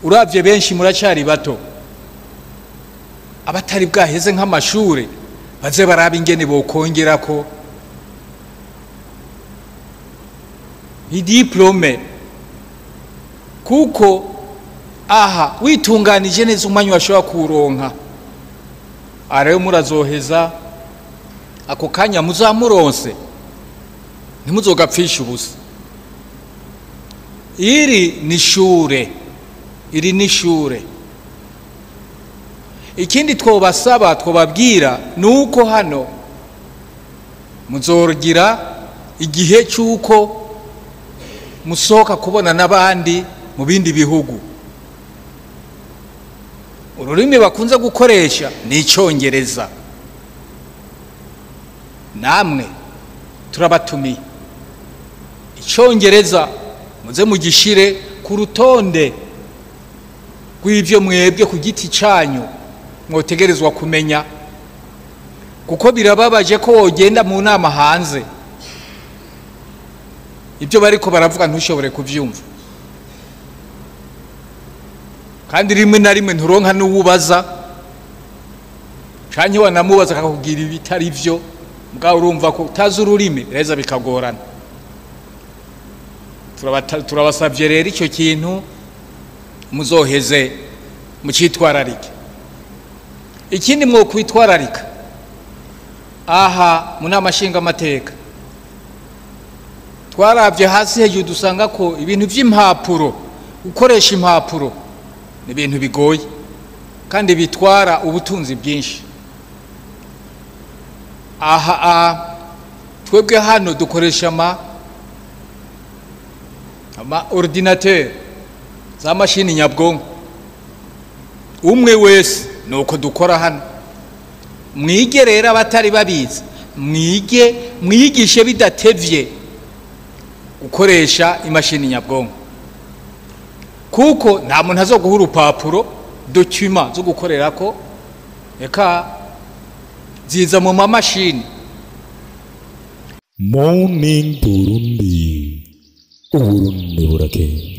Uravye benshi muracari bato, abatari bwaheze nk'amashure baze baraba ingene bokongerako idiplome, kuko aha witunganije neza umwanya washobora kuwuronka. Rero murazoheza ako kanya muzamuronse, ntimuzogapfishe ubusa. Iri ni ishure, iri ni ishure. Ikindi twobasaba, twobabwira nuko hano muzogira igihe cy'uko musohoka kubona n'abandi mu bindi bihugu. Ururimi bakunze gukoresha ni Icyongereza. Namwe turabatumiye, Icyongereza muze mugishire ku rutonde rw'ibyo mwebwe ku giti cyanyu mwotegerezwa kumenya, kuko birababaje ko wogenda mu nama hanze ibyo bariko baravuga ntushobore kuvyumva, kandi rimwe na rimwe nturonka n'uwubaza, canke wanamubaza akakubwira ibitari vyo, mugabo urumva ko utazi ururimi biraheza bikagorana. Turabasavye rero icyo kintu muzoheze mucitwararike. Ikindi mwokwitwararika aha mu nama nshingamateka, twaravye hasi hejuru dusanga ko ibintu vy'impapuro, gukoresha impapuro ni ibintu bigoye kandi bitwara ubutunzi bwinshi. Aha twebwe hano dukoresha ama ordinateur, za mashini nyabwonko, umwe wese nuko dukora hano. Mwige rero abatari babizi, mwige mwigishe bidatevye gukoresha imashini nyabwonko, kuko nta muntu azoguha urupapuro document zo gukorerako, eka ziza mu mamashini. Morning Burundi, Uburundi burakeye.